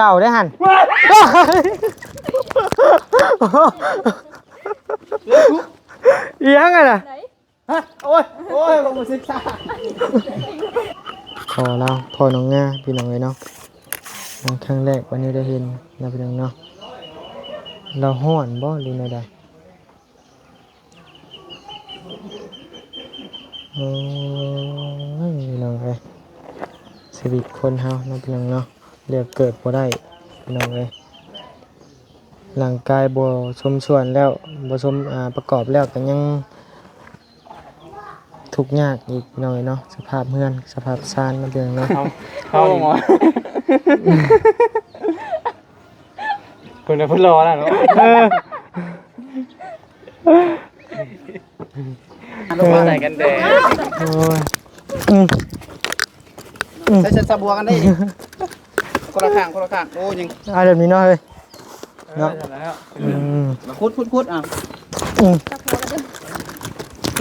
ເຈົ້າໄດ້ຫັ້ນ ອີຫຍັງຫັ້ນນະ? ຮະ? ໂອ້ຍ ໂອ້ຍ ບໍ່ມີສິດສາ ພໍລາວ ພໍນ້ອງງາ ພີ່ນ້ອງເອີຍເນາະ. ຄັ້ງແລກວັນນີ້ໄດ້ເຫັນນະ ພີ່ນ້ອງເນາະ. ລາວຮ້ອນບໍ່ ຫຼືແນວໃດ? ໂອ້ຍ ພີ່ນ້ອງເອີຍ ຊີວິດຄົນເຮົາເນາະ ພີ່ນ້ອງເນາະ ເລືອກເກີດບໍ່ໄດ້ ພີ່ນ້ອງເອີຍ. ຮ່າງກາຍບໍ່ສົມສ່ວນແລ້ວ ບໍ່ສົມ ອ່າ ປະກອບແລ້ວ ກໍຍັງທຸກຍາກອີກ ພີ່ນ້ອງເອີຍເນາະ. ສະພາບເຮືອນ ສະພາບຊານເນາະ ພີ່ນ້ອງເນາະ. ເຮົາ ເຮົານີ້ ເພິ່ນ ເພິ່ນລໍແລ້ວເນາະ. ເອີ ລົງມາໃສ່ກັນແດດ. ໂອ້ຍ ອືມ ອືມ ໃສ່ ໃສ່ສະບົວກັນໄດ້ນີ້ ຄົນລະຂ້າງ ຄົນລະຂ້າງ. ໂອ້ ຍັງ ເອົາແບບນີ້ເນາະເຮີ້ຍ ເນາະ. ເອີ ນັ້ນແຫຼະ. ອືມ ຂຸດ ຂຸດ ຂຸດ. ອ່ະ ອືມ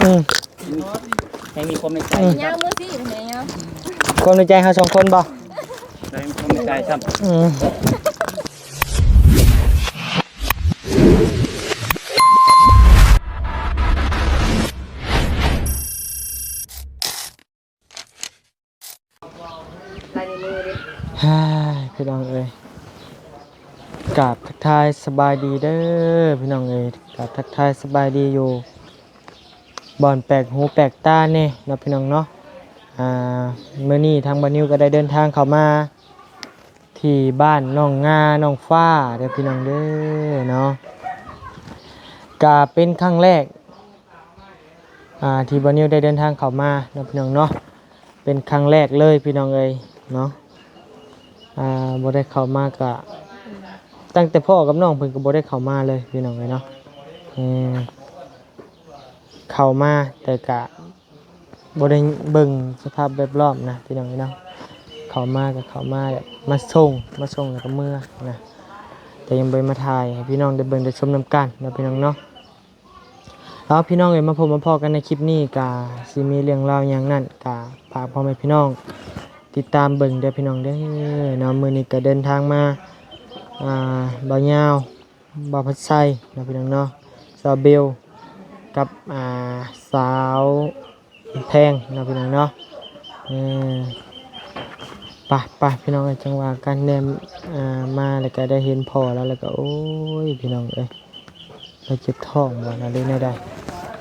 ອືມ ໃຫ້ມີຄວາມໃນໃຈ ອືມ ຍາວມືຊິແມ່ຍາວ ຄວາມໃນໃຈເຮົາສອງຄົນບໍ່? ໃຫ້ມີຄວາມໃນໃຈຊ້ຳ. ອືມ ພີ່ນ້ອງເອີຍ ກາບທັກທາຍສະບາຍດີເດີ ພີ່ນ້ອງເອີຍ. ກາບທັກທາຍສະບາຍດີຢູ່ບ່ອນແປກຫູແປກຕາແດ່ເນາະ ພີ່ນ້ອງເນາະ. ອ່າ ມື້ນີ້ທາງບ່າວນິວກໍໄດ້ເດີນທາງເຂົ້າມາ ທີ່ບ້ານໜອງງາໜອງຟ້າເດີ ພີ່ນ້ອງເດີເນາະ. ກະເປັນຄັ້ງແລກ ອ່າ ທີ່ບ່າວນິວໄດ້ເດີນທາງເຂົ້າມາເນາະ ພີ່ນ້ອງເນາະ. ເປັນຄັ້ງແລກເລີຍ ພີ່ນ້ອງເອີຍເນາະ. ອ່າ ບໍ່ໄດ້ເຂົ້າມາກະ ຕັ້ງແຕ່ພໍ່ກັບນ້ອງເພິ່ນກໍບໍ່ໄດ້ເຂົ້າມາເລີຍ ພີ່ນ້ອງເອີຍເນາະ. ເອີ ເຂົ້າມາແຕ່ກະ ບໍ່ໄດ້ເບິ່ງສະພາບແວດລ້ອມນະ ພີ່ນ້ອງເອີຍເນາະ. ເຂົ້າມາກໍເຂົ້າມາແບບມາສົ່ງ ມາສົ່ງແລ້ວກໍເມືອນະ ແຕ່ຍັງບໍ່ໄດ້ມາຖ່າຍໃຫ້ພີ່ນ້ອງໄດ້ເບິ່ງໄດ້ຊົມນຳກັນເນາະ ພີ່ນ້ອງເນາະ. ເອົາ ພີ່ນ້ອງເອີຍ ມາພົບມາພໍ້ກັນໃນຄລິບນີ້ ກະຊິມີເລື່ອງລາວຫຍັງນັ້ນ ກະຝາກພໍ່ແມ່ພີ່ນ້ອງຕິດຕາມເບິ່ງເດີ ພີ່ນ້ອງເດີເນາະ. ມື້ນີ້ກໍເດີນທາງມາ ອ່າ ບ່າວຍາວ ບ່າວພັດໄຊເນາະ ພີ່ນ້ອງເນາະ, ສາວເບວກັບ ອ່າ ສາວແພງເນາະ ພີ່ນ້ອງເນາະ. ເອີ ໄປໆ ພີ່ນ້ອງເອີຍ ຈັ່ງວ່າກັນແນມ ອ່າ ມາແລ້ວກໍໄດ້ເຫັນພໍ່ລາວ ແລ້ວກໍ ໂອ້ຍ ພີ່ນ້ອງເອີຍ ລາວເຈັບທ້ອງບໍ່ລະ ຫຼືແນວໃດ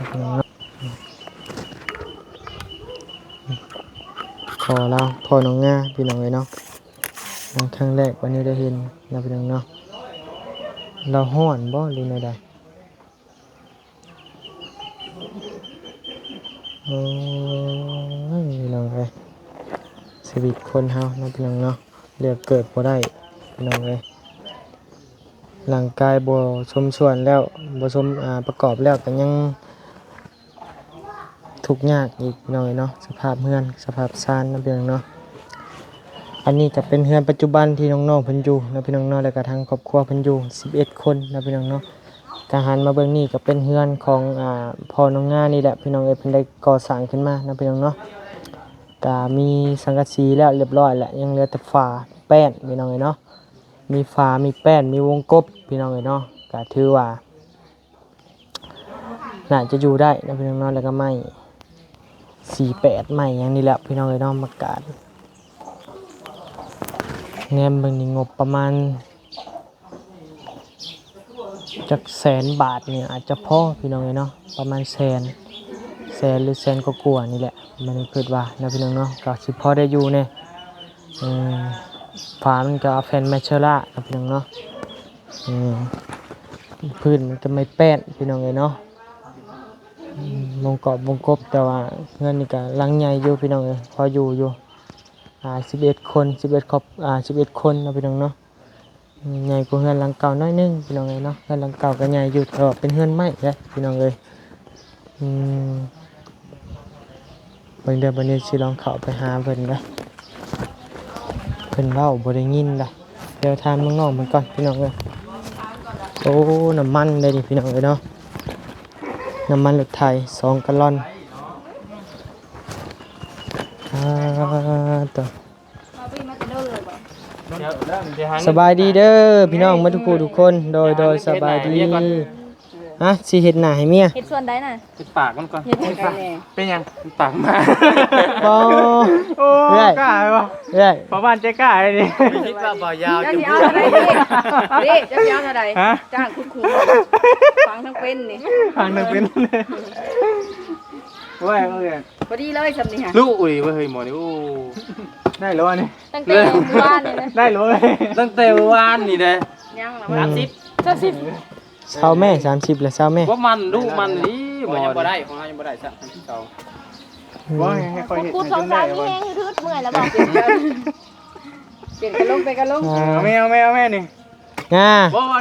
ພີ່ນ້ອງເນາະ. ພໍ່ລາວ ພໍ່ນ້ອງງາ ພີ່ນ້ອງເອີຍເນາະ. ຄັ້ງແລກວັນນີ້ໄດ້ເຫັນນະ ພີ່ນ້ອງເນາະ. ລາວຮ້ອນບໍ່ ຫຼືແນວໃດ? ໂອ້ຍ ພີ່ນ້ອງເອີຍ ຊີວິດຄົນເຮົາເນາະ ພີ່ນ້ອງເນາະ ເລືອກເກີດບໍ່ໄດ້ ພີ່ນ້ອງເອີຍ. ຮ່າງກາຍບໍ່ສົມສ່ວນແລ້ວ ບໍ່ສົມ ອ່າ ປະກອບແລ້ວ ກໍຍັງ ທຸກຍາກອີກ ພີ່ນ້ອງເອີຍເນາະ. ສະພາບເຮືອນ ສະພາບຊານເນາະ ພີ່ນ້ອງເນາະ. ອັນນີ້ກໍເປັນເຮືອນປັດຈຸບັນທີ່ນ້ອງໆເພິ່ນຢູ່ເນາະ ພີ່ນ້ອງເນາະ, ແລ້ວກໍທາງຄອບຄົວເພິ່ນຢູ່ສິບເອັດຄົນເນາະ ພີ່ນ້ອງເນາະ. ກໍຫັນມາເບິ່ງນີ້ກໍເປັນເຮືອນຂອງ ອ່າ ພໍ່ນ້ອງງານີ້ແຫຼະ ພີ່ນ້ອງເອີຍ, ເພິ່ນໄດ້ກໍ່ສ້າງຂຶ້ນມາເນາະ ພີ່ນ້ອງເນາະ. ກໍມີສັງກະສີແລ້ວລຽບຮ້ອຍແລ້ວ, ຍັງເຫຼືອແຕ່ຝາແປ້ນ ພີ່ນ້ອງເອີຍເນາະ. ມີຝາ ມີແປ້ນ ມີວົງກົບ ພີ່ນ້ອງເອີຍເນາະ. ກໍຖືວ່າ ໜ້າຈະຢູ່ໄດ້ເນາະ ພີ່ນ້ອງເນາະ. ແລ້ວກໍໄມ້ສີ່ແປດ ໄມ້ຫຍັງນີ້ແຫຼະ ພີ່ນ້ອງເອີຍເນາະ. ມາການແນມເບິ່ງນີ້ ງົບປະມານຈັກແສນບາດນີ້ ອາດຈະພໍ ພີ່ນ້ອງເອີຍເນາະ, ປະມານແສນ ແສນ ຫຼື ແສນກວ່າໆນີ້ແຫຼະ ມັນຄິດວ່າເນາະ ພີ່ນ້ອງເນາະ. ກໍຊິພໍໄດ້ຢູ່ແດ່. ເອີ ຝາມັນກໍເອົາແຜ່ນໄມ້ເຊີລາເນາະ ພີ່ນ້ອງເນາະ. ອືມ ພື້ນມັນກໍໄມ້ແປ້ນ ພີ່ນ້ອງເອີຍເນາະ. ອືມ ວົງກອບວົງກົບ ແຕ່ວ່າເຮືອນນີ້ກໍຫຼັງໃຫຍ່ຢູ່ ພີ່ນ້ອງເອີຍ, ພໍຢູ່ຢູ່. ອ່າ ສິບເອັດຄົນ ສິບເອັດຄອບ ອ່າ ສິບເອັດຄົນເນາະ ພີ່ນ້ອງເນາະ. ອືມ ໃຫຍ່ກວ່າເຮືອນຫຼັງເກົ່າໜ້ອຍໜຶ່ງ ພີ່ນ້ອງເອີຍເນາະ. ເຮືອນຫຼັງເກົ່າກໍໃຫຍ່ຢູ່ ແຕ່ວ່າເປັນເຮືອນໄມ້ເດ້ ພີ່ນ້ອງເອີຍ. ອືມ ເບິ່ງເດີ ບັດນີ້ຊິລອງເຂົ້າໄປຫາເພິ່ນເດີ. ເພິ່ນເວົ້າບໍ່ໄດ້ຍິນລະ. ດຽວຖາມນ້ອງໆເພິ່ນກ່ອນ ພີ່ນ້ອງເອີຍ. ໂອ້ ນ້ຳມັນເດ້ນີ້ ພີ່ນ້ອງເອີຍເນາະ, ນ້ຳມັນລົດໄຖສອງກາລອນ. ອ່າ ໂຕ ມາປີ ມາແຕ່ເດີເລີຍບໍ່? ເດີ ສະບາຍດີເດີພີ່ນ້ອງໝົດທຸກຜູ້ທຸກຄົນ. ໂດຍ ໂດຍ ສະບາຍດີ. ຮະ ຊິເຮັດໜ້າໃຫ້ເມຍ? ເຮັດສ່ວນໃດນະ? ເຮັດປາກມັນກ່ອນ. ເຮັດ ເຮັດປາກ ເປັນຫຍັງ? ປາກໝາ. ບໍ່. ໂອ້ ເອື້ອຍ ກ້າບໍ່? ເອື້ອຍ ພໍ່ບ້ານໃຈກ້ານີ້. ຄິດວ່າບໍ່ຍາວ ເຈົ້າຊິເອົາເທົ່າໃດ? ນີ້ ເຈົ້າຊິເອົາເທົ່າໃດ? ຮະ? ຈ້າງຄຸນຄູຟັງທັງເປັນນີ້ ຟັງທັງເປັນ. ໂອ້ຍ ເອີຍ ພໍດີເລີຍຊ່ຳນີ້ຫະ. ລຸອຸຍເວີຍ ເຮີຍ ໝໍນີ້. ໂອ້ ໄດ້ແລ້ວນີ້ ຕັ້ງແຕ່ມື້ວານນີ້ນະ. ໄດ້ແລ້ວເວີຍ ຕັ້ງແຕ່ມື້ວານນີ້ເດ້. ຍັງລະ ອືມ ສາມສິບ ສາມສິບ. ເຊົາແມ່ ສາມສິບລະ ເຊົາແມ່. ບໍ່ມັນ ດຸມັນອີ່ ໝໍ ຍັງບໍ່ໄດ້ ຂອງເຮົາຍັງບໍ່ໄດ້ຊະ. ອືມ ບໍ່ໃຫ້ຂ້ອຍເຮັດ ຄຸດ ໃຫ້ ສອງສາມ ມີແຮງ ຫືດໆ ເມື່ອຍແລ້ວບໍ່? ປ່ຽນກັນລົງ ປ່ຽນກັນລົງ. ອ່າ ເອົາແມ່ ເອົາແມ່ ເອົາແມ່ນີ້. ງາ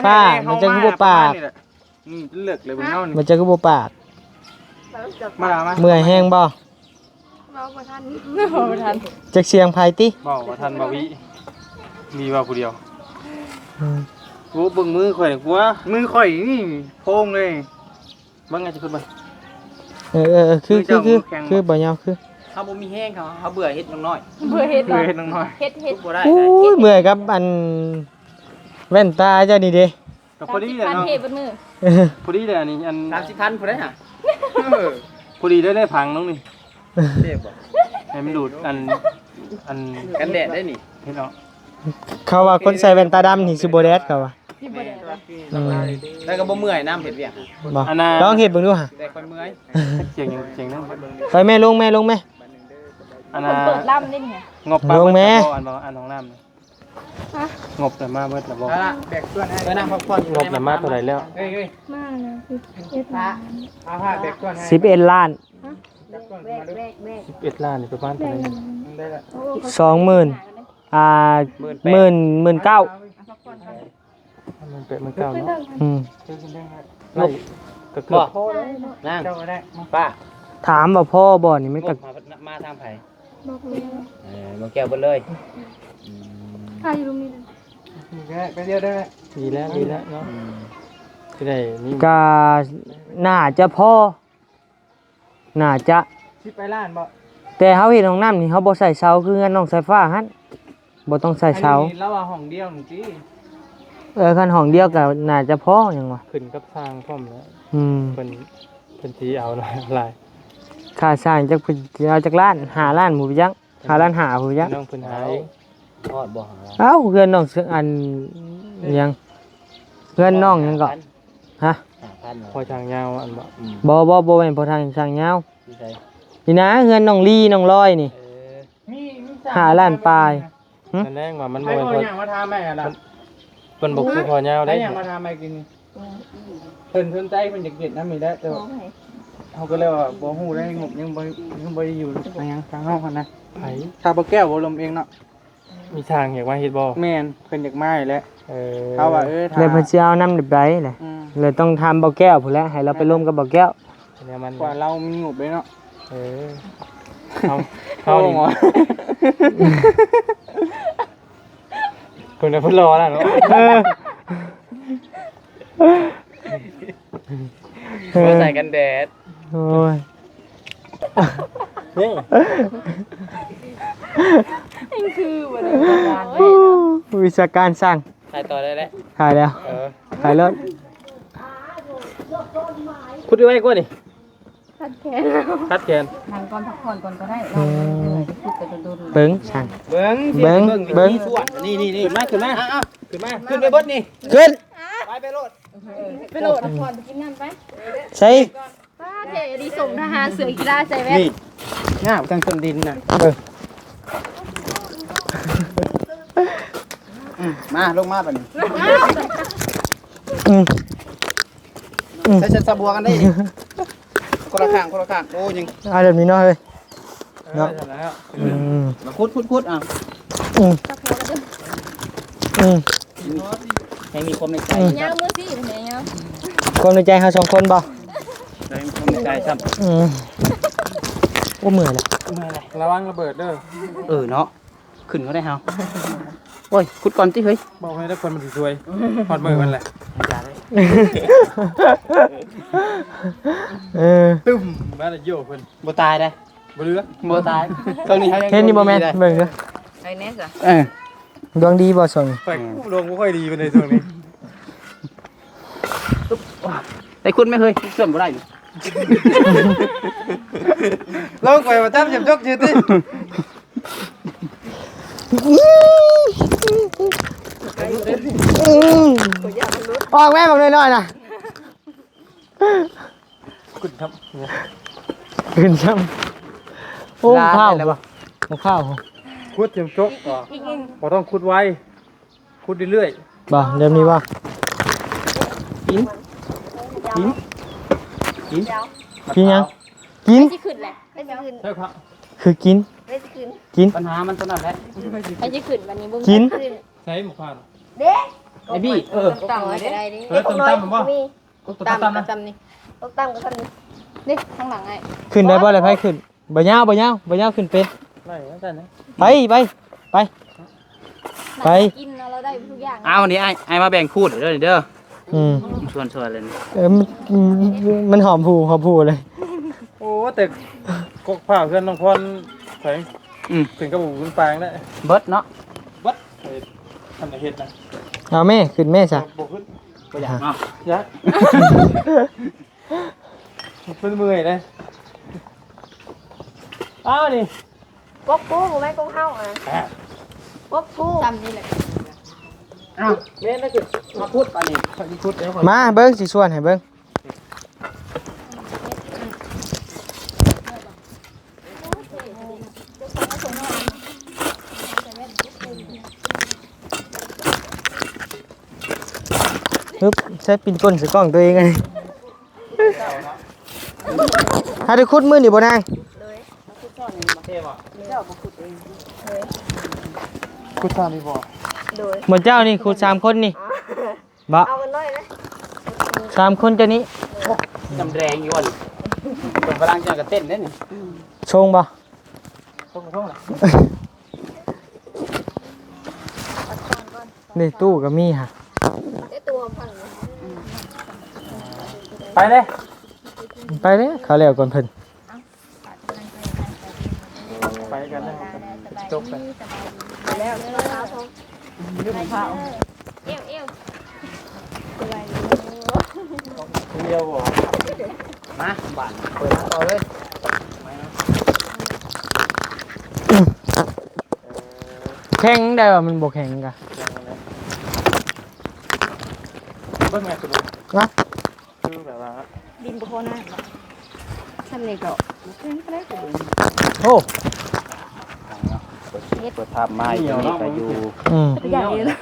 ປ້າ ມັນຈັ່ງຄືບໍ່ປາກ. ອືມ ເລິກເລີຍເບິ່ງເຮົານີ້ ມັນຈັ່ງຄືບໍ່ປາກ. ມາລະ ມາ ເມື່ອຍແຮງບໍ່? ເວົ້າບໍ່ທັນ ເວົ້າບໍ່ທັນ. ຈັກສຽງໃຜຕິ? ເວົ້າບໍ່ທັນ ບໍ່ວິ ມີເວົ້າຜູ້ດຽວ. ອືມ ໂອ້ ເບິ່ງມືຂ້ອຍນີ້ ກົວ ມືຂ້ອຍນີ້ໂພງເລີຍ. ເບິ່ງ ອາດຈະຂຶ້ນເບິ່ງ. ເອີ ເອີ ເອີ ຄື ຄື ຄື ຄືບໍ່ຍາວ ຄື ເຮົາບໍ່ມີແຮງ ເຮົາ ເຮົາເບື່ອເຮັດນ້ອງນ້ອຍ ເບື່ອເຮັດ ເບື່ອເຮັດນ້ອງນ້ອຍ ເຮັດ ເຮັດ ໂອ້ຍ ເມື່ອຍກັບອັນແວ່ນຕາເຈົ້ານີ້ເດ້. ກໍພໍດີແຫຼະເນາະ ສາມສິບພັນເຮັດເບິດມື້. ພໍດີແຫຼະ ອັນນີ້ ອັນ ສາມສິບພັນ ຜູ້ໃດຫາ? ເອີ ພໍດີໄດ້ ໄດ້ຜັງລົງນີ້. ເຈັບບໍ່? ໃຫ້ມັນດູດອັນ ອັນ ກັນແດດໄດ້ນີ້ ເຫັນເນາະ. ເຂົາວ່າຄົນໃສ່ແວ່ນຕາດຳນີ້ຊິບໍ່ແດດ ເຂົາວ່າ ຊິບໍ່ແດດ. ອືມ ແລ້ວກໍບໍ່ເມື່ອຍນຳເຮັດວຽກ. ບໍ່ ອັນນ່າ ລອງເຮັດເບິ່ງດູຫາ. ແຕ່ຂ້ອຍເມື່ອຍ. ສຽງຫຍັງ ສຽງນັ້ນ. ໄປແມ່ ລົງແມ່ ລົງແມ່. ອັນນ່າ ເປີດລຳເດ້ນີ້ ງົບປະ ລົງແມ່ ເບິດແລ້ວບໍ່? ອັນ ອັນຫ້ອງນ້ຳ ຮະ? ງົບນະມາເບິດແລ້ວບໍ່? ເອົາລະ ແບກສ່ວນໃຫ້ ເອີ ນັ່ງພັກຜ່ອນຢູ່. ງົບນະມາເທົ່າໃດແລ້ວ? ເອີຍ ເອີຍ ມາແລ້ວ ສິບເອັດລ້ານ ເອົາຜ້າແບກສ່ວນໃຫ້ ສິບເອັດລ້ານ. ຮະ? ແບກ ແບກ ແບກ ສິບເອັດລ້ານນີ້ປະມານເທົ່າໃດ? ໄດ້ລະ ສອງໝື່ນ ອ່າ ໝື່ນ ໝື່ນເກົ້າ. ເອົາພັກຜ່ອນກ່ອນ ໝື່ນແປດ ໝື່ນເກົ້າເນາະ. ອືມ ໄດ້ ກໍເກືອບພໍແລ້ວ. ນາງ ເຈົ້າກໍໄດ້ ປ້າ ຖາມວ່າພໍບໍ່ນີ້ ມັນກໍ ມາທາງໃຜ? ບໍ່ແກ້ວ ເອີ ບໍ່ແກ້ວເບິດເລີຍ. ອືມ ຖ້າຢູ່ລຸ່ມນີ້ ນີ້ກໍໄດ້ ໄປດຽວໄດ້. ດີແລ້ວ ດີແລ້ວເນາະ. ອືມ ຊິໄດ້ມີ ກໍໜ້າຈະພໍ ໜ້າຈະ ສິບປາຍລ້ານບໍ່? ແຕ່ເຮົາເຮັດຫ້ອງນ້ຳນີ້ ເຮົາບໍ່ໃສ່ເສົາຄືເຮືອນນ້ອງສາຍຟ້າຫັ້ນ ບໍ່ຕ້ອງໃສ່ເສົາ. ອັນນີ້ລາວວ່າຫ້ອງດຽວນີ້ຕິ? ເອີ ຄັນຫ້ອງດຽວກໍໜ້າຈະພໍຫຍັງວະ ຂຶ້ນກັບຊ່າງພ້ອມແຫຼະ. ອືມ ເພິ່ນ ເພິ່ນຊິເອົາຫຼາຍ ຄ່າຊ່າງຈັກເພິ່ນຊິເອົາຈັກລ້ານ ຫ້າລ້ານບໍ່ຈັກ ຫ້າລ້ານຫ້າພຸ້ນຈັກ. ນ້ອງເພິ່ນຫາເອງ ຮອດບໍ່ຫາ? ເອົ້າ ເຮືອນນ້ອງ ອັນຫຍັງ ເຮືອນນ້ອງຫຍັງເກາະ? ຮະ? ຫ້າພັນ ພໍ່ຊ່າງຍາວອັນບໍ່? ອືມ ບໍ່ ບໍ່ ບໍ່ແມ່ນພໍ່ຊ່າງ ຊ່າງຍາວ ຢູ່ໃສ? ນີ້ນະ ເຮືອນນ້ອງລີ ນ້ອງລອຍນີ້. ເອີ ມີ ມີ ຫ້າລ້ານປາຍ. ຫຶ? ແສດງວ່າມັນບໍ່ແມ່ນ ໃຜເວົ້າຫຍັງມາຖາມແມ່ລະ? ມັນ ເພິ່ນບໍ່ຄືພໍ່ຍາວເດ້. ໃຜຫຍັງມາຖາມແມ່ກິນນີ້? ເພິ່ນສົນໃຈ ເພິ່ນຢາກເຮັດນຳນີ້ແຫຼະ ແຕ່ວ່າເຮົາກໍເລີຍວ່າບໍ່ຮູ້ເດ້ ງົບຍັງບໍ່ ຍັງບໍ່ໄດ້ຢູ່ນຳຫຍັງທາງເຮົາຫັ້ນນະ. ໃຜ? ຖ້າບໍ່ແກ້ວບໍ່ລົມເອງເນາະ. ມີຊ່າງຢາກມາເຮັດບໍ່? ແມ່ນ ເພິ່ນຢາກມາແຫຼະ. ເອີ ເຮົາວ່າ ເອີ ຖ້າ ແລ້ວເພິ່ນຊິເອົານຳແບບໃດລະ? ອືມ ແລ້ວຕ້ອງຖາມບໍ່ແກ້ວພຸ້ນແຫຼະ ໃຫ້ລາວໄປລົມກັບບໍ່ແກ້ວ. ແນວມັນ ກວ່າລາວມີງົບເດ້ເນາະ. ເອີ ເຮົາ ເຮົານີ້ ໂອ້ ເພິ່ນ ເພິ່ນຫຼໍ່ແລ້ວເນາະ. ເອີ ເອີ ບໍ່ໃສ່ກັນແດດ. ໂອ້ຍ ນີ້ ນີ້ຄືບໍ່ໄດ້ ວິຊາການຊ່າງ. ຖ່າຍຕໍ່ໄດ້ແລ້ວ ຖ່າຍແລ້ວ. ເອີ ຖ່າຍເລີຍ. ຂຸດໄວ້ກ່ອນນີ້ ຄັດແຂນ ຄັດແຂນ. ນັ່ງກ່ອນ ພັກຜ່ອນກ່ອນກໍໄດ້. ອືມ ເຮົາເມື່ອຍ ຂຸດໄປດົນໆ. ເບິ່ງຊ່າງ ເບິ່ງ ເບິ່ງ ເບິ່ງ ເບິ່ງ. ນີ້ໆໆ ມາ ຂຶ້ນມາ ເອົາໆ ຂຶ້ນມາ ຂຶ້ນໄປເບິດນີ້ ຂຶ້ນ ໄປ ໄປໂລດ ໄປໂລດ. ພັກຜ່ອນ ໄປກິນນ້ຳໄປ. ໃສ່ ປ້າ ເທ່ອີ່ຫຼີ ສົ່ງທະຫານເສື້ອກິລາໃສ່ແວ່ນ. ນີ້ ງາມ ທັງຕົ້ນດິນນະ. ເອີ ອືມ ມາ ລົງມາບັດນີ້. ອືມ ອືມ ໃສ່ ໃສ່ ໃສ່ບວກກັນໄດ້ນີ້ ຄົນລະຂ້າງ ຄົນລະຂ້າງ. ໂອ້ ຍັງ ເອົາແບບນີ້ເນາະເຮີ້ຍ. ເອີ ເນາະ ນັ້ນແຫຼະ. ອືມ ມາຂຸດ ຂຸດ ຂຸດ. ອ່ະ ອືມ ອືມ ໃຫ້ມີຄວາມໃນໃຈ. ອືມ ຍາວມືຊິແມ່ຍາວ. ຄວາມໃນໃຈເຮົາສອງຄົນບໍ່? ໃຫ້ມີຄວາມໃນໃຈຊ້ຳ. ອືມ ໂອ້ ເມື່ອຍແລ້ວ ເມື່ອຍແລ້ວ. ລະວັງລະເບີດເດີ. ເອີເນາະ ຂຶ້ນກໍໄດ້ເຮົາ. ໂອ້ຍ ຂຸດກ່ອນຕິເຮີ້ຍ. ບອກໃຫ້ທຸກຄົນມັນຊິຊ່ວຍ ຮອດມື້ມັນແຫຼະ. ເອີ ຕຶ້ມ ມາແລ້ວໂຢເພິ່ນ ບໍ່ຕາຍເດ້. ບໍ່ເຫຼືອ ບໍ່ຕາຍ. ຕອນນີ້ເຮົາຍັງ ເຫັນຢູ່ບໍ່ແມ່ນ ເບິ່ງເດີ. ໃສ່ແນ່ຊະ. ເອີ ດວງດີບໍ່ຊ່ວງນີ້? ຂ້ອຍດວງບໍ່ຄ່ອຍດີປານໃດຊ່ວງນີ້. ໄດ້ຂຸດໄໝເຮີ້ຍ? ຊ່ວຍບໍ່ໄດ້ນີ້ ລອງໄປວ່າຈັບຢາກຈົກຢູ່ຕິ. ອອກແມ່ບັກນ້ອຍໆນະ. ຂຶ້ນຊ້ຳ ຂຶ້ນຊ້ຳ. ໂອ້ ລາ ພ້າວ ໄດ້ແລ້ວບໍ່? ພ້າວ ຂຸດຈົນຈົກ ບໍ່ຕ້ອງຂຸດໄວ ຂຸດເລື້ອຍໆ. ບໍ່ ແບບນີ້ບໍ່? ກິນ ກິນ ກິນ ກິນຫຍັງ? ກິນ ຊິຂຶ້ນແຫຼະ ໃຫ້ຊິຂຶ້ນ ໃຊ່ຄັບ ຄືກິນ ໃຫ້ຊິຂຶ້ນ ກິນ. ບັນຫາມັນຕົວນັ້ນແຫຼະ ໃຫ້ຊິຂຶ້ນບັດນີ້ບໍ່ມີ ກິນ. ໃສ່ໝາກຜ່ານ ເດ້ ໄອ້ບີ ເອີ ຕົ້ມຕຳກໍໄດ້ເດ້ ເອີ ຕົ້ມຕຳບໍ່? ມີ ຕົ້ມຕຳນະ ຕົ້ມຕຳກໍຊ່ຳນີ້ ເດ້ ທາງຫຼັງອ້າຍ ຂຶ້ນໄດ້ບໍ່ລະ? ໃຜຂຶ້ນ? ບໍ່ຍາວ ບໍ່ຍາວ ບໍ່ຍາວ ຂຶ້ນເປັນ ໄປ ໄປ ໄປ ໄປ ກິນເນາະ ລາວໄດ້ທຸກຢ່າງ. ເອົາ ນີ້ອ້າຍ ອ້າຍມາແບ່ງພູດເດີ ນີ້ເດີ. ອືມ ຊ່ວນໆເລີຍນີ້ ເອີ ມັນ ມັນຫອມພູ ຫອມພູເລີຍ. ໂອ້ ແຕ່ກົກຜ້າເຮືອນນ້ອງພອນໃສ ອືມ ເຖິງກັບບໍ່ຂຶ້ນປາງແລ້ວ ເບິດເນາະ ເບິດ. ເຮັດ ຄັນເຮັດນະ ເອົາແມ່ ຂຶ້ນແມ່ຊະ. ບໍ່ຂຶ້ນ ບໍ່ຢາກເນາະ ຢາກ ເພິ່ນເມື່ອຍເດ້. ອ້າວ ນີ້ ກົກກູ ບໍ່ແມ່ນກົກເຮົາ ອ່າ ອ່າ ກົກກູ ຊ້ຳນີ້ແຫຼະ. ອ້າວ ແມ່ນນະ ຄືມາຂຸດປານນີ້ ມາເບິ່ງ ຊິຊວນໃຫ້ເບິ່ງ. ຮຶບ ໃຊ້ປິ່ນກົ້ນໃສ່ກ້ອງຕົວເອງ. ຫາໄດ້ຂຸດມື້ນີ້ບໍ່ນາງ? ໂດຍ ຂຸດຊ້ຳນີ້ບໍ່? ໂດຍ ໝູ່ເຈົ້ານີ້ຂຸດສາມຄົນນີ້. ອໍ ບໍ່ ເອົາກັນໜ້ອຍເດ້ ສາມຄົນເຈົ້ານີ້. ໂອ້ ນ້ຳແດງຢູ່ຫັ້ນ ເປັນຝຣັ່ງເຈົ້າກໍເຕັ້ນເດ້ນີ້. ຊົງບໍ່? ຊົງ ຊົງລະ ນີ້ຕູ້ກໍມີຫະ ໄປເດ້ ໄປເດ້ ເຂົາແລ້ວກ່ອນເພິ່ນ. ໄປກັນແລ້ວ ຈົບໄປແລ້ວ. ດຽວບໍ່ ມາ ບາດເປີດມາຕໍ່ເລີຍ. ແຂງໄດ້ວ່າມັນບໍ່ແຂງກະ ເບິ່ງແມ່ ນະ ຄືແບບວ່າ ດິນບໍ່ພໍນ້ຳເນາະ ຊັ້ນນີ້ກໍບໍ່ເຄີຍໄດ້ ໂອ້ ເປີດພາບມາອີກ ນີ້ກໍຢູ່ ອືມ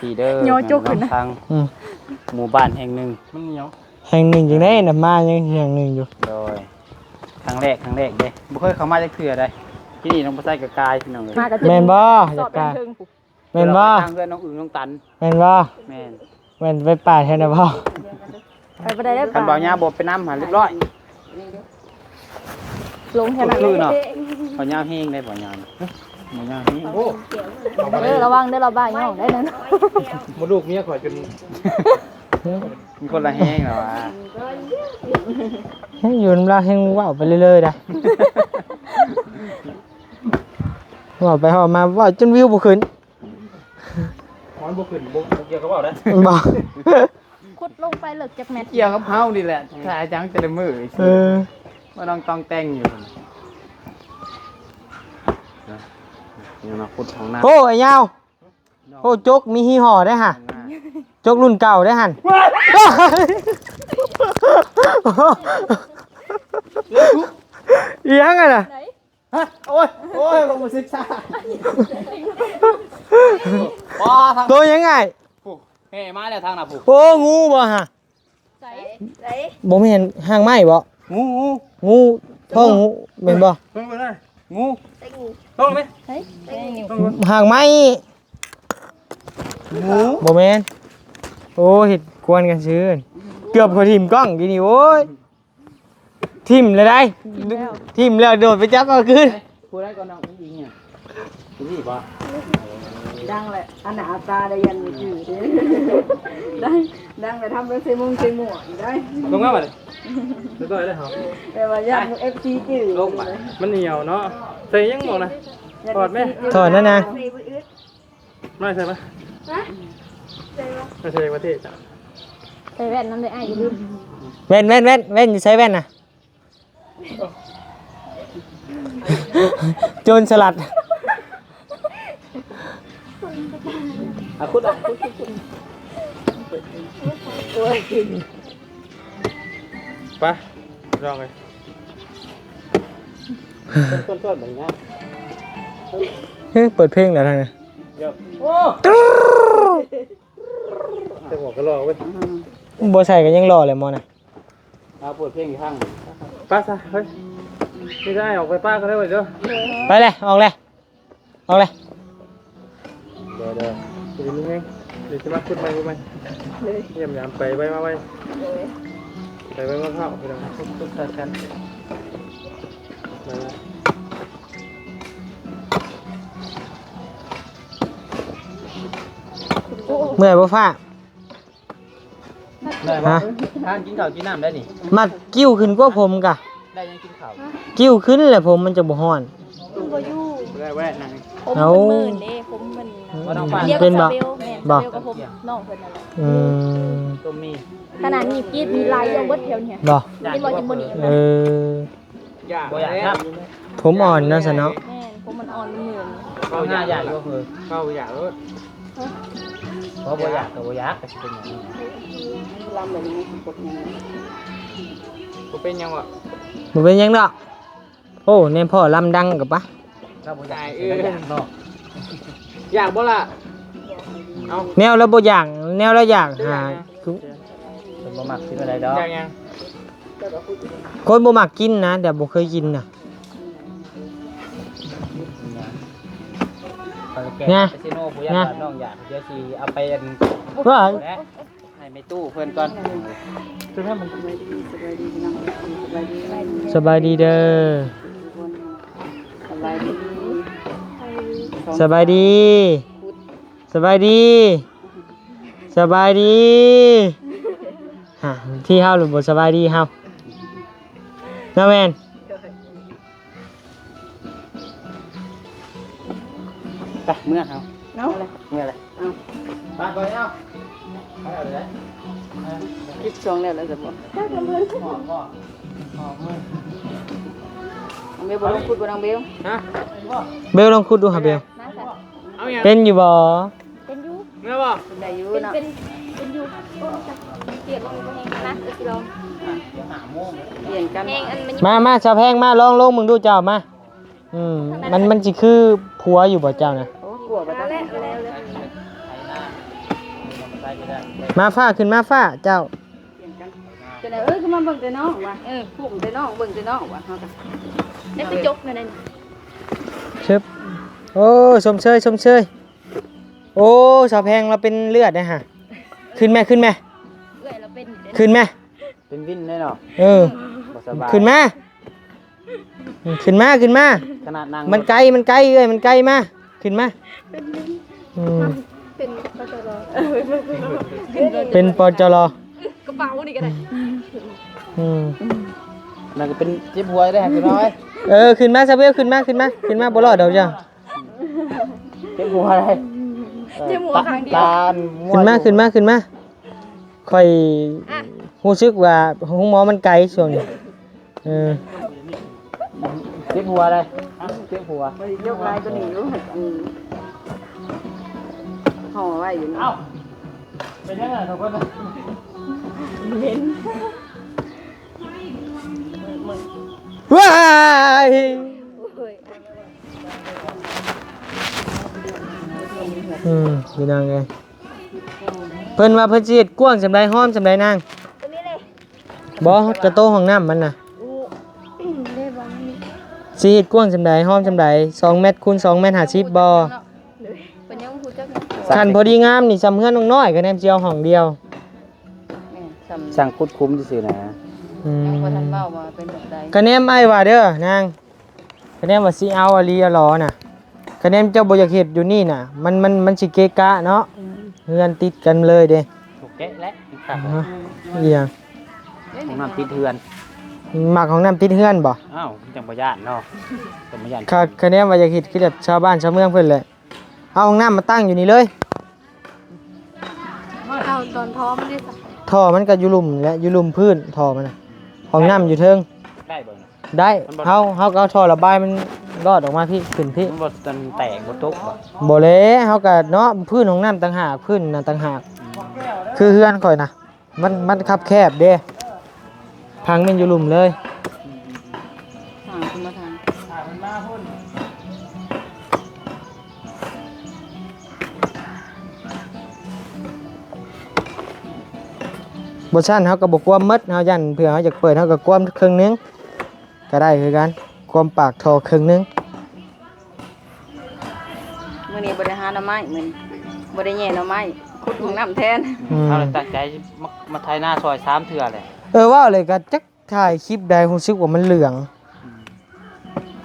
ທີ່ເດີ ເນາະ ຈົກຂຶ້ນນະ ທາງ ອືມ ໝູ່ບ້ານແຫ່ງໜຶ່ງ ມັນໜຽວ ແຫ່ງໜຶ່ງຈັ່ງໃດນະ ມາຍັງແຫ່ງໜຶ່ງຢູ່. ໂດຍ ຄັ້ງແລກ ຄັ້ງແລກເດ້ ບໍ່ເຄີຍເຂົ້າມາຈັກເທື່ອໃດ. ທີ່ນີ້ນ້ອງບໍ່ໃສ່ກະກາຍ ພີ່ນ້ອງເອີຍ ມາກໍ ແມ່ນບໍ່? ຢາກກາຍ ແມ່ນບໍ່? ທາງເຮືອນນ້ອງອຶ່ງ ນ້ອງຕັນ ແມ່ນບໍ່? ແມ່ນ ແມ່ນໄປປ່າແທ້ນະບໍ່? ໄປບໍ່ໄດ້ເດີ ຄັນບ່າວຍາວບໍ່ໄປນຳຫັ້ນ ຮຽບຮ້ອຍ ລົງແຄ່ນັ້ນ ຄືເນາະ. ບ່າວຍາວແຮງໄດ໋ ບ່າວຍາວນີ້ ບ່າວຍາວແຮງ. ໂອ້ ເດີ ລະວັງເດີ ລາວບ້າຍ່ອງໄດ້ນັ້ນ ມະລູກເມຍຂ້ອຍຈົນ ມັນຄົນລະແຮງແລ້ວຫວາ ແຮງຢູ່ນຳລາວ ແຮງເວົ້າໄປເລື້ອຍໆໄດ໋ ເວົ້າໄປເວົ້າມາ ເວົ້າຈົນວິວບໍ່ຂຶ້ນ. ມັນບໍ່ຂຶ້ນ ບໍ່ ບໍ່ກ່ຽວກັບເວົ້າເດ້ ບໍ່ ຂຸດລົງໄປເລິກຈັກແມັດ ກ່ຽວກັບເຮົານີ້ແຫຼະ ຖ້າຈັ່ງແຕ່ລະມື້ ເອີ ມາຕ້ອງຕ່ອງແຕ່ງຢູ່ ຍັງມາຂຸດຫ້ອງນ້ຳ. ໂອ້ ໄອ້ຍາວ ໂອ້ ຈົກມີຍີ່ຫໍ້ໄດ໋ຫະ ຈົກລຸ້ນເກົ່າໄດ໋ຫັ້ນ. ອີຫຍັງຫັ້ນນະ? ຮະ ໂອ້ຍ ໂອ້ຍ ບໍ່ສຶກສາ ໂຕຫຍັງອ້າຍ? ຜູ້ແຫ່ມາແລ້ວທາງໜ້າຜູ້. ໂອ້ ງູບໍ່ຫະ? ໃສ ໃສ ບໍ່ແມ່ນຫາງໄມ້ບໍ່? ງູ ງູ ງູ ທ້ອງງູແມ່ນບໍ່? ເບິ່ງ ເບິ່ງເລີຍ ງູ ໃສງູ ຕ້ອງໄໝ? ໃສ ໃສງູ ຮາກໄມ້ ງູ ບໍ່ແມ່ນ. ໂອ້ ເຮັດກວນກັນຊື່ ເກືອບຂ້ອຍຖິ້ມກ້ອງກີ້ນີ້ ໂອ້ຍ. ຖິ້ມແລ້ວໄດ໋ ຖິ້ມແລ້ວ ຖິ້ມແລ້ວໂດດໄປຈັບເອົາຄືນ. ຜູ້ໃດກໍນ້ອງອີ່ຫຍັງນີ້ບໍ່? ດັງແຫຼະ ອັນໜ້າຕາໄດ້ຍັນມືຖືເດ້ ດັງ ດັງແຫຼະ ທຳເປັນເຊມຸງເຊມົວໄດ້. ລົງມາບັດນີ້ ເລີຍໄດ້ເຮົາ ແຕ່ວ່າຢ້ານເອັຟຊີຈື່ ລົງມາ ມັນໜຽວເນາະ. ໃສ່ຍັງບໍ່ນະ? ຖອດແມະ ຖອດນັ້ນນະ. ມາໃສ່ມາ ຮະ? ໃສ່ບໍ່? ມາໃສ່ປະເທດຈ້ະ ໃສ່ແວ່ນນຳເດີອ້າຍ ຢ່າລືມ ແວ່ນ ແວ່ນ ແວ່ນ ແວ່ນ ຢູ່ໃສແວ່ນນະ? ໂຈນສະຫຼັດ ອ່ະ ຂຸດ ອ່ະ ຂຸດ ຂຸດ ຂຸດ ໂອ້ຍ ໄປ ລອງເລີຍ ເປີດເພງແລ້ວທາງນີ້ ໂອ້ ຈັງຫວະກໍຫຼໍ່ເວີຍ ບໍ່ໃສ່ກໍຍັງຫຼໍ່ແຫຼະໝໍນະ ເອົາເປີດເພງຢູ່ທາງ ໄປຊະເຮີ້ຍ ມີແຕ່ອ້າຍອອກໄປປະກັນເດີ ໄປແຫຼະ ອອກແຫຼະ ອອກແຫຼະ ເດີໆ ຢູ່ດີມີແຮງ ດຽວຊິມາຂຸດໃໝ່ ຂຸດໃໝ່ ເອີ ຢ້ຽມຢາມໄປໄວມາໄວ ເອີ ໄປໄວມາເທົ້າ ພີ່ນ້ອງ ຂຸດ ຂຸດໃສ່ກັນ ໄປ ເມື່ອຍບໍ່ຟ້າ? ໄດ້ບໍ່? ຮະ? ທ່ານກິນເຂົ້າກິນນ້ຳໄດ້ນີ້ ມັດກິ່ວຂຶ້ນກວ່າຜົມກະ ໄດ້ຍັງກິນເຂົ້າ ກິ່ວຂຶ້ນແຫຼະ ຜົມມັນຈະບໍ່ຮ້ອນ ມັນບໍ່ຢູ່ ໄດ້ແວະນະ ຜົມມັນມື່ນເດ້ ຜົມມັນ ອືມ ເປັນບໍ່? ແມ່ນ ບໍ່ ສາວເບວກັບຜົມນ້ອງເພິ່ນນັ້ນແຫຼະ ອືມ ຕົມມີ ຂະໜາດນີ້ກີດມີໄຫຼອອກເບິດແຖວນີ້ ບໍ່? ເຫັນບໍ່? ເຫັນບໍ່ນີ້? ເອີ ຢາກ ບໍ່ຢາກຄັບ ຜົມອ່ອນເນາະ ຊັ້ນເນາະ ແມ່ນ ຜົມມັນອ່ອນ ມັນມື່ນ ເຂົ້າຢາກຢູ່ ເອີ ເຂົ້າຢາກໂລດ ເອີ ບໍ່ຢາກກໍບໍ່ຢາກ ກໍຊິເປັນຫຍັງ ລຳແບບນີ້ຊິກົດຫຍັງ ບໍ່ເປັນຫຍັງຫວະ ບໍ່ເປັນຫຍັງດອກ ໂອ້ ແນມພໍ່ລຳດັງກໍປະ ລາວບໍ່ຢາກ ເອີ ລາວຢາກເນາະ ຢາກບໍ່ລະ? ເອົາ ແນວລາວບໍ່ຢາກ ແນວລາວຢາກຫາ ເອີ ຄື ເພິ່ນບໍ່ມັກກິນອັນໃດດອກ ຢາກຫຍັງ? ຄົນບໍ່ມັກກິນນະ ແຕ່ບໍ່ເຄີຍກິນນະ ເອົາແກະ ນະ ໄປເຊໂນ ຜູ້ຢາກ ນະ ວ່ານ້ອງຢາກ ດຽວຊິເອົາໄປອັນ ວ່າ ໃຫ້ແມ່ຕູ້ເພິ່ນກ່ອນ ສະບາຍດີ ສະບາຍດີ ພີ່ນ້ອງ ສະບາຍດີ ສະບາຍດີເດີ ສະບາຍດີ ສະບາຍດີ ສະບາຍດີ ສະບາຍດີ ຮະ ທີ່ເຮົາບໍ່ສະບາຍດີເຮົາ ເນາະແມ່ນ ໄປ ເມືອເຮົາ ເນາະ ເມືອເລີຍ ເອົາ ໄປ ໄປ ເອົາ ໄປເອົາເລີຍ ຄລິບຊ່ອງແລ້ວ ແລ້ວຈະບອກ ນ້ອງເບວບໍ່ລອງຂຸດບໍ່ ນ້ອງເບວ ຮະ ເບວລອງຂຸດດູຫາເບວ ມາຊະ ເອົາຫຍັງ ເປັນຢູ່ບໍ່? ເປັນຢູ່ ເມື່ອບໍ່? ໄດ້ຢູ່ເນາະ ເປັນ ເປັນ ເປັນຢູ່ ໂອ້ຍ ຕາຍ ປຽກລົງບໍ່ແຮງ ມາ ເອີ ຊິລອງ ອ່ະ ດຽວຫ້າໂມງ ປ່ຽນກັນ ແຮງອັນມັນ ມາ ມາ ສາວແພງ ມາ ລອງລົງເບິ່ງດູເຈົ້າ ມາ ອືມ ມັນ ມັນຊິຄືຜົວຢູ່ບໍ່ເຈົ້ານະ? ໂອ້ ກົວບໍ່ຕ້ອງ ແລ້ວ ແລ້ວ ມາຟ້າ ຂຶ້ນມາຟ້າ ເຈົ້າ ປ່ຽນກັນ ຈັ່ງໃດ ເອີ ຄືມາເບິ່ງແຕ່ນ້ອງວ່າ ເອີ ປຸ້ມແຕ່ນ້ອງ ເບິ່ງແຕ່ນ້ອງວ່າ ເຮົາກະ ແລ້ວຄືຈົກແນວໃດ ຊຶບ ໂອ້ ຊົມເຊີຍ ຊົມເຊີຍ ໂອ້ ສາວແພງລາວເປັນເລືອດເດ້ຫະ ຂຶ້ນແມ່ ຂຶ້ນແມ່ ເອື້ອຍລາວເປັນຢູ່ເດ້ ຂຶ້ນແມ່ ເປັນວິນເດ້ເນາະ ເອີ ບໍ່ສະບາຍ ຂຶ້ນມາ ຂຶ້ນມາ ຂຶ້ນມາ ຂະໜາດນັ່ງ ມັນໄກ ມັນໄກ ເອື້ອຍ ມັນໄກ ມາ ຂຶ້ນມາ ເປັນວິນ ອືມ ເປັນ ປຈລ ເປັນ ປຈລ ກະເປົານີ້ກະໄດ້ ອືມ ນັ້ນກະເປັນເຈັບຫົວໄດ້ ພີ່ນ້ອງເອີຍ ເອີ ຂຶ້ນມາຊາເບວ ຂຶ້ນມາ ຂຶ້ນມາ ຂຶ້ນມາ ບໍ່ລອດດອກເຈົ້າ ເຈັບຫົວໄດ້ ເຈັບຫົວຂ້າງດຽວ ຕາ ຂຶ້ນມາ ຂຶ້ນມາ ຂຶ້ນມາ ຂ້ອຍ ອ່ະ ຮູ້ສຶກວ່າໂຮງໝໍມັນໄກຊ່ວງນີ້ ເອີ ເຈັບຫົວໄດ້ ເຈັບຫົວ ຍົກຫຼາຍກວ່ານີ້ຢູ່ ອືມ ຫໍ່ໄວ້ຢູ່ນີ້ ເອົ້າ ເປັນຫຍັງລະສອງຄົນນະ ເໝັນ ວ້າຍ ໂອ້ຍ ອືມ ພີ່ນ້ອງເອີຍ ເພິ່ນວ່າເພິ່ນຊິເຮັດກວ້າງສ່ຳໃດ ຫອມສ່ຳໃດນາງ? ໂຕນີ້ເລີຍ ບໍ່ ກະໂຕຫ້ອງນ້ຳມັນນະ ໂອ້ ເດ້ບໍ່ ຊິເຮັດກວ້າງສ່ຳໃດ ຫອມສ່ຳໃດ ສອງແມັດຄູນສອງແມັດຫ້າສິບບໍ່? ເພິ່ນຍັງບໍ່ຮູ້ຈັກ ຄັນພໍດີງາມນີ້ ສ່ຳເຮືອນນ້ອງນ້ອຍ ກະແນມຊິເອົາຫ້ອງດຽວ ແມ່ນ ຊ່ຳ ຊ່າງຂຸດຂຸມຊື່ໆນະ ອືມ ຍັງບໍ່ທັນເວົ້າວ່າເປັນແບບໃດ ກະແນມອ້າຍວ່າເດີນາງ ຄະແນນວ່າຊິເອົາອີ່ຫຼີອີ່ຫຼໍນະ ຄະແນນເຈົ້າບໍ່ຢາກເຮັດຢູ່ນີ້ນະ ມັນ ມັນ ມັນຊິເກະກະເນາະ ອືມ ເຮືອນຕິດກັນເລີຍເດ້ ຖືກແກະແຫຼະ ຄັກ ຮະ ອີ່ຫຍັງ ຫ້ອງນ້ຳຕິດເຮືອນ ມັກຫ້ອງນ້ຳຕິດເຮືອນບໍ່? ອ້າວ ຈັ່ງບໍ່ຢ້ານເນາະ ຈັ່ງບໍ່ຢ້ານ ຄະ ຄະແນນວ່າຢາກເຮັດຄືແບບຊາວບ້ານຊາວເມືອງເພິ່ນແຫຼະ ເອົາຫ້ອງນ້ຳມາຕັ້ງຢູ່ນີ້ເລີຍ. ເອົາຕອນທໍ່ມັນເດ້ຊະ? ທໍ່ມັນກໍຢູ່ລຸ່ມແຫຼະ ຢູ່ລຸ່ມພື້ນທໍ່ມັນນະ. ຫ້ອງນ້ຳຢູ່ເທິງ. ໄດ້ບໍ່ນະ? ໄດ້. ມັນບໍ່ ເຮົາ ເຮົາກໍເອົາທໍ່ລະບາຍມັນລອດອອກມາພີ້ ຂຶ້ນພີ້. ມັນບໍ່ ມັນແຕກບໍ່ຕົກບໍ່? ບໍ່ແຫຼະ ເຮົາກໍເນາະ ພື້ນຫ້ອງນ້ຳຕ່າງຫາກ ພື້ນນັ້ນຕ່າງຫາກ. ອືມ ຄືເຮືອນຂ້ອຍນະ ມັນ ມັນຄັບແຄບເດ້ ພັງແມ່ນຢູ່ລຸ່ມເລີຍ. ທາງຂຶ້ນມາທາງ ບໍ່ຊັ້ນເຮົາກໍບໍ່ກວມໝົດ ເຮົາຢ້ານເພື່ອເຮົາຢາກເປີດ ເຮົາກໍກວມເຄິ່ງໜຶ່ງກໍໄດ້ຄືກັນ ກວມປາກທໍ່ເຄິ່ງໜຶ່ງ. ມື້ນີ້ບໍ່ໄດ້ຫາໜໍ່ໄມ້ ມື້ນີ້ບໍ່ໄດ້ແຍ່ໜໍ່ໄມ້ ຂຸດຫ້ອງນ້ຳແທນ. ອືມ ເຮົາຕັ້ງໃຈມາ ມາໄຖນາຊ່ອຍສາມເທື່ອແຫຼະ. ເອີ ເວົ້າເລີຍກໍຈັກຖ່າຍຄລິບໃດ ຮູ້ສຶກວ່າມັນເຫຼືອງ. ອືມ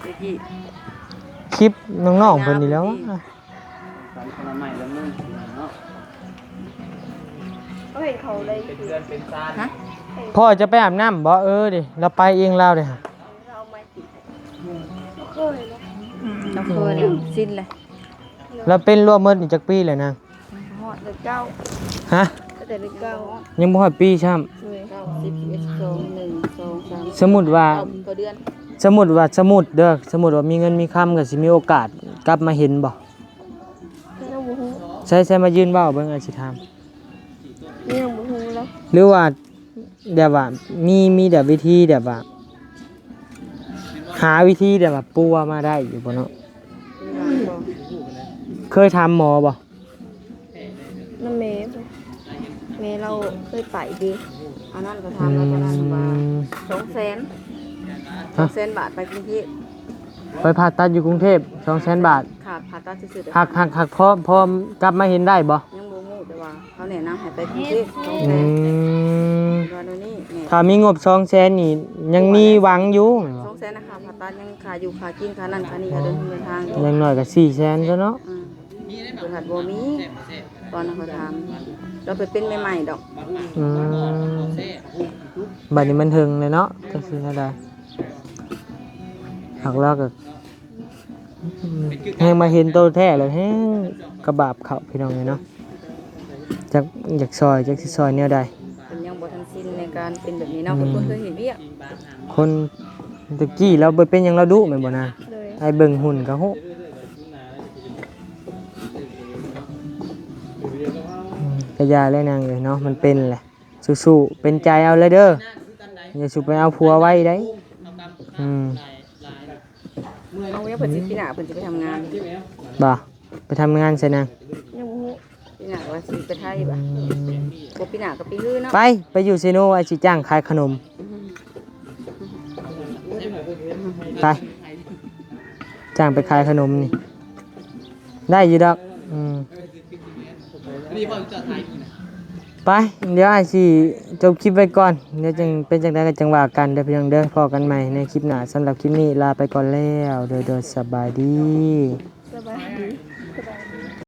ແຕ່ກີ້ ຄລິບນ້ອງໆເພິ່ນນີ້ແຫຼະ. ເຮົາເຫັນເຂົາໄດ້ ເປັນເຮືອນເປັນຊານ. ຮະ ພໍ່ຈະໄປອາບນ້ຳບໍ່? ເອີເດ ລາວໄປເອງລາວເດ. ເຮົາເຄີຍແລ້ວ ຊິນແລ້ວ. ລາວເປັນລວມໝົດນີ້ຈັກປີແລ້ວນາງ? ຮອດເດືອນເກົ້າ. ຮະ? ຕັ້ງແຕ່ເດືອນເກົ້າ ຍັງບໍ່ຮອດປີຊ້ຳ. ເອີ ເກົ້າ ສິບ ສິບເອັດ ສິບສອງ ໜຶ່ງ ສອງ ສາມ ສຳມຸດວ່າ ເກົ້າ ເກົ້າເດືອນ. ສຳມຸດວ່າ ສຳມຸດເດີ ສຳມຸດວ່າມີເງິນມີຄຳ ກໍຊິມີໂອກາດກັບມາເຫັນບໍ່? ຍັງບໍ່ຮູ້. ໃສ ໃສມາຢືນເວົ້າເບິ່ງ ອ້າຍຊິຖາມ. ຍັງບໍ່ຮູ້ລະ ຫຼືວ່າ ແບບວ່າມີ ມີແບບວິທີແບບວ່າ ຫາວິທີແບບວ່າປົວມາໄດ້ຢູ່ບໍ່ເນາະ? ເຄີຍຖາມໝໍບໍ່? ນຳແມ່ ແມ່ລາວເຄີຍໄປເດ. ອັນນັ້ນກໍຖາມລາວຕອນນັ້ນວ່າ ອືມ ສອງແສນ ຮະ? ສອງແສນບາດໄປກຸງເທບ. ໄປຜ່າຕັດຢູ່ກຸງເທບ ສອງແສນບາດ. ຄ່າຜ່າຕັດຊື່ໆເດີ. ຫາກ ຫາກ ຫາກພໍ ພໍກັບມາເຫັນໄດ້ບໍ່? ຍັງບໍ່ຮູ້ ແຕ່ວ່າເຂົາແນະນຳໃຫ້ໄປກຸງເທບ ສອງແສນ. ອືມ ວ່າແນວນີ້ແມ່ ຖ້າມີງົບສອງແສນນີ້ ຍັງມີຫວັງຢູ່ແມ່ນບໍ່? ສອງແສນນະ ຄ່າຜ່າຕັດ ຍັງຄ່າຢູ່ຄ່າກິນ ຄ່ານັ້ນຄ່ານີ້ ຄ່າເດີນເຮືອນທາງ. ຢ່າງໜ້ອຍກໍສີ່ແສນຊະເນາະ. ອືມ ເພິ່ນຫາກບໍ່ມີ ຕອນນັ້ນເຂົາຖາມ ລາວໄປເປັນໃໝ່ໆດອກ. ອືມ ບັດນີ້ມັນເຖິງແລ້ວເນາະ ຈັກຊິແນວໃດ. ຫາກລາວກໍ ແຮງມາເຫັນໂຕແທ້ແລ້ວແຮງກະບາບເຂົ້າ ພີ່ນ້ອງເອີຍເນາະ. ຈັກ ຢາກຊ່ອຍ ຈັກຊິຊ່ອຍແນວໃດ. ເພິ່ນຍັງບໍ່ທັນຊິນໃນການເປັນແບບນີ້ເນາະ. ອືມ ເພິ່ນບໍ່ເຄີຍເຮັດວຽກ. ຄົນແຕ່ກີ້ລາວບໍ່ເປັນຫຍັງລາວດຸແມ່ນບໍ່ນາ? ໂດຍ ອ້າຍເບິ່ງຫຸ່ນກໍຮູ້. ອືມ ກະຢ່າແຫຼະນາງເອີຍເນາະ ມັນເປັນແຫຼະ. ສູ້ໆ ເປັນໃຈເອົາເລີຍເດີ ຢ່າສູ່ໄປເອົາຜົວໄວໃດ. ອືມ ເອົາ ເພິ່ນຊິ ປີໜ້າເພິ່ນຊິໄປທຳງານ. ບໍ່ ໄປທຳງານໃສນາງ? ຍັງບໍ່ຮູ້. ປີໜ້າວ່າຊິໄປໄທບາດ. ອືມ ບໍ່ ປີໜ້າກໍປີຮືເນາະ. ໄປ ໄປຢູ່ເຊໂນ ອ້າຍຊິຈ້າງຂາຍຂະໜົມ. ໄປ ຈ້າງໄປຂາຍຂະໜົມນີ້ ໄດ້ຢູ່ດອກ. ອືມ ໄປ ດຽວອ້າຍຊິຈົບຄລິບໄວ້ກ່ອນ ດຽວຈັ່ງ ເປັນຈັ່ງໃດກໍຈັ່ງວ່າກັນເດີພີ່ນ້ອງເດີ. ພໍ້ກັນໃໝ່ໃນຄລິບໜ້າ. ສຳລັບຄລິບນີ້ລາໄປກ່ອນແລ້ວເດີ ໂດຍ ໂດຍ ສະບາຍດີ.